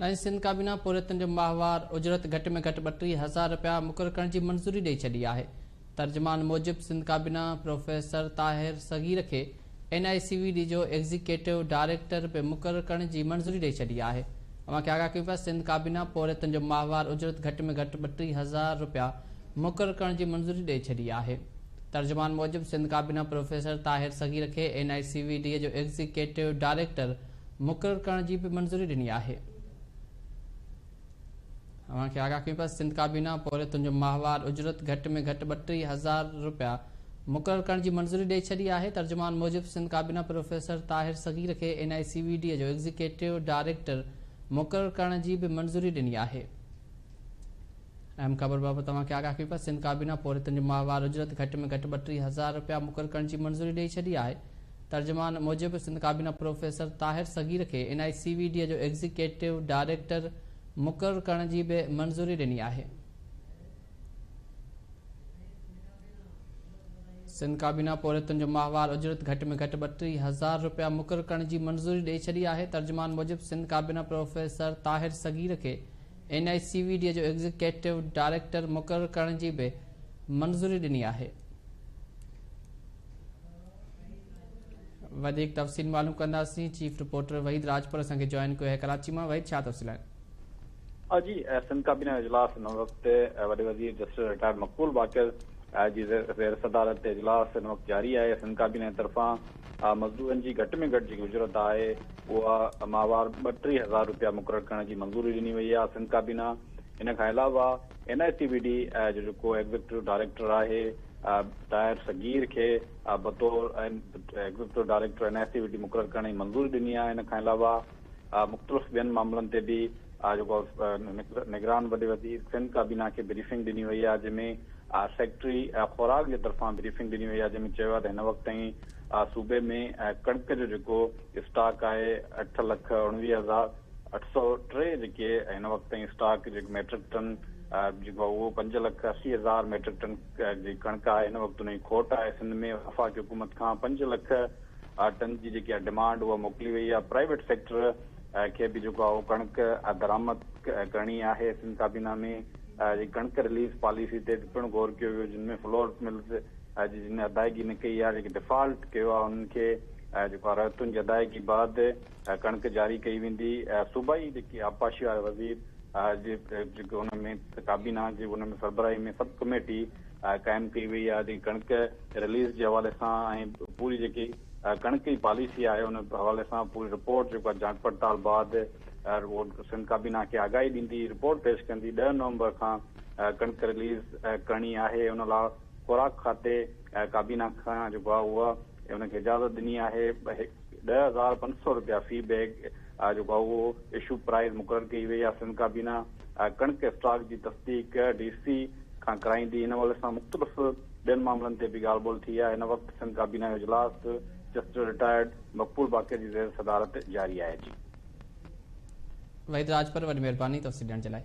نئين سنڌ ڪابينا پورهيتن جو ماهوار اجرت گهٽ ۾ گهٽ 32,000 رپيا مقرر ڪرڻ جي منظوري ڏئي ڇڏي آهي. ترجمان موجب سنڌ ڪابينا پروفيسر طاهر صغير کي N I C V D جو ايگزيڪيٽو ڊائريڪٽر به مقرر ڪرڻ جي منظوري ڏئي ڇڏي آهي. اوهان کي آگاهه ڪيون پيا سنڌ ڪابينا پورهيتن جو ماهوار اجرت گهٽ ۾ گهٽ 32,000 رپيا مقرر ڪرڻ جي منظوري ڏئي ڇڏي آهي. ترجمان موجب سنڌ ڪابينا پروفيسر طاهر صغير کي N I C V D جو ايگزيڪيٽو ڊائريڪٽر مقرر ڪرڻ جي به منظوري ڏني آهي. اوهان کي آگاهه ڪيون پيا سنڌ ڪابينا پورهيتن جو ماهوار اجرت گهٽ ۾ گهٽ 32,000 رپيا مقرر ڪرڻ جي منظوري ڏئي ڇڏي آهي. ترجمان موجب سنڌ ڪابينا پروفيسر طاهر صغير کي N I C V D جو ايگزيڪيٽو ڊائريڪٽر مقرر ڪرڻ جي به منظوري ڏني آهي. اهم خبر بابت اوهان کي آگاهه ڪيون پيا سنڌ ڪابينا پورهيتن جو ماهوار اجرت گهٽ ۾ گهٽ 32,000 رپيا مقرر ڪرڻ جي منظوري ڏئي ڇڏي آهي. ترجمان موجب سنڌ ڪابينا پروفيسر طاهر صغير کي N I C V D جو ايگزيڪيٽو ڊائريڪٽر مقرر ڪرڻ جي به منظوري ڏني آهي. سنڌ ڪابينا پورهيتن جو ماهوار اجرت گهٽ ۾ گهٽ 32,000 رپيا مقرر ڪرڻ جي منظوري ڏئي ڇڏي آهي. ترجمان موجب سنڌ ڪابينا پروفيسر طاهر صغير کي N I C V D جو ايگزيڪيٽو ڊائريڪٽر مقرر ڪرڻ جي به منظوري ڏني آهي. وڌيڪ تفصيل معلوم ڪنداسين چيف رپورٽر وحيد راڄپر اسان کي جوائن ڪيو آهي ڪراچي مان وحيد ڇا تفصيل آهن؟ جي سنڌ ڪابينا جو اجلاس هن وقت وڏي وزير جسٽس رٽائرڊ مقبول باقر جي زير صدارت اجلاس هن وقت جاري آهي سنڌ ڪابينا جي طرفان مزدورن جي گهٽ ۾ گهٽ جيڪي اجرت آهي اها ماهوار 32,000 رپيا مقرر ڪرڻ جي منظوري ڏني وئي آهي سنڌ ڪابينا ان کان علاوه N I C V D جو جيڪو ايگزيڪٽو ڊائريڪٽر آهي طاهر صغير کي بطور executive director N I C V D مقرر ڪرڻ جي منظوري ڏني آهي ان کان علاوه مختلف ٻين معاملن تي به جيڪو نگران وڏي وزير سنڌ ڪابينا کي بريفنگ ڏني وئي آهي جنهن ۾ سيڪريٽري خوراڪ جي طرفان بريفنگ ڏني وئي آهي جنهن ۾ چيو آهي ته هن وقت تائين صوبي ۾ ڪڻڪ جو جيڪو اسٽاڪ آهي 8,19,803 جيڪي هن وقت تائين اسٽاڪ جيڪو ميٽرڪ ٽن جيڪو آهي اهو 5,80,000 ميٽرڪ ٽن جي ڪڻڪ آهي هن وقت ان جي کوٽ آهي سنڌ ۾ وفاقي حڪومت کان 5 لک ٽن جي جيڪي آهي ڊمانڊ اها موڪلي وئي آهي پرائيويٽ سيڪٽر کي به جيڪو آهي اهو ڪڻڪ درآمد ڪرڻي آهي سنڌ ڪابينا ۾ جي ڪڻڪ رليز پاليسي تي به پڻ غور ڪيو ويو جن ۾ فلور ملز جي جن ادائگي نه ڪئي آهي جيڪي ڊفالٽ ڪيو آهي انهن کي جيڪو آهي رهتن جي ادائگي بعد ڪڻڪ جاري ڪئي ويندي صوبائي جيڪي آبپاشي واري وزير جي جيڪي ان ۾ ڪابينا جي ان ۾ سربراهي ۾ سب ڪميٽي قائم ڪئي وئي آهي جيڪي ڪڻڪ رليز جي حوالي سان ۽ پوري جيڪي ڪڻڪ جي پاليسي آهي ان حوالي سان پوري رپورٽ جيڪو آهي جاچ پڙتال بعد اهو سنڌ ڪابينا کي آگاهي ڏيندي رپورٽ پيش ڪندي 10 نومبر کان ڪڻڪ رليز ڪرڻي آهي ان لاء خوراڪ کاتي ڪابينا کان جيڪو آهي اها ان کي اجازت ڏني آهي 10,500 رپيا في بيگ جيڪو آهي اهو اشو پرائز مقرر ڪئي وئي آهي سنڌ ڪابينا ڪڻڪ اسٽاڪ جي تصديق ڊي سي کان ڪرائيندي ان حوالي سان مختلف ٻين معاملن تي به ڳالهه ٻولهه ٿي آهي هن وقت سنڌ ڪابينا جو اجلاس جسٽس رٽائرڊ مقبول باقر جي زير صدارت جاري آهي جي. وحيد راڄپر وڏي مهرباني تفصيل ڏيڻ جي لاء.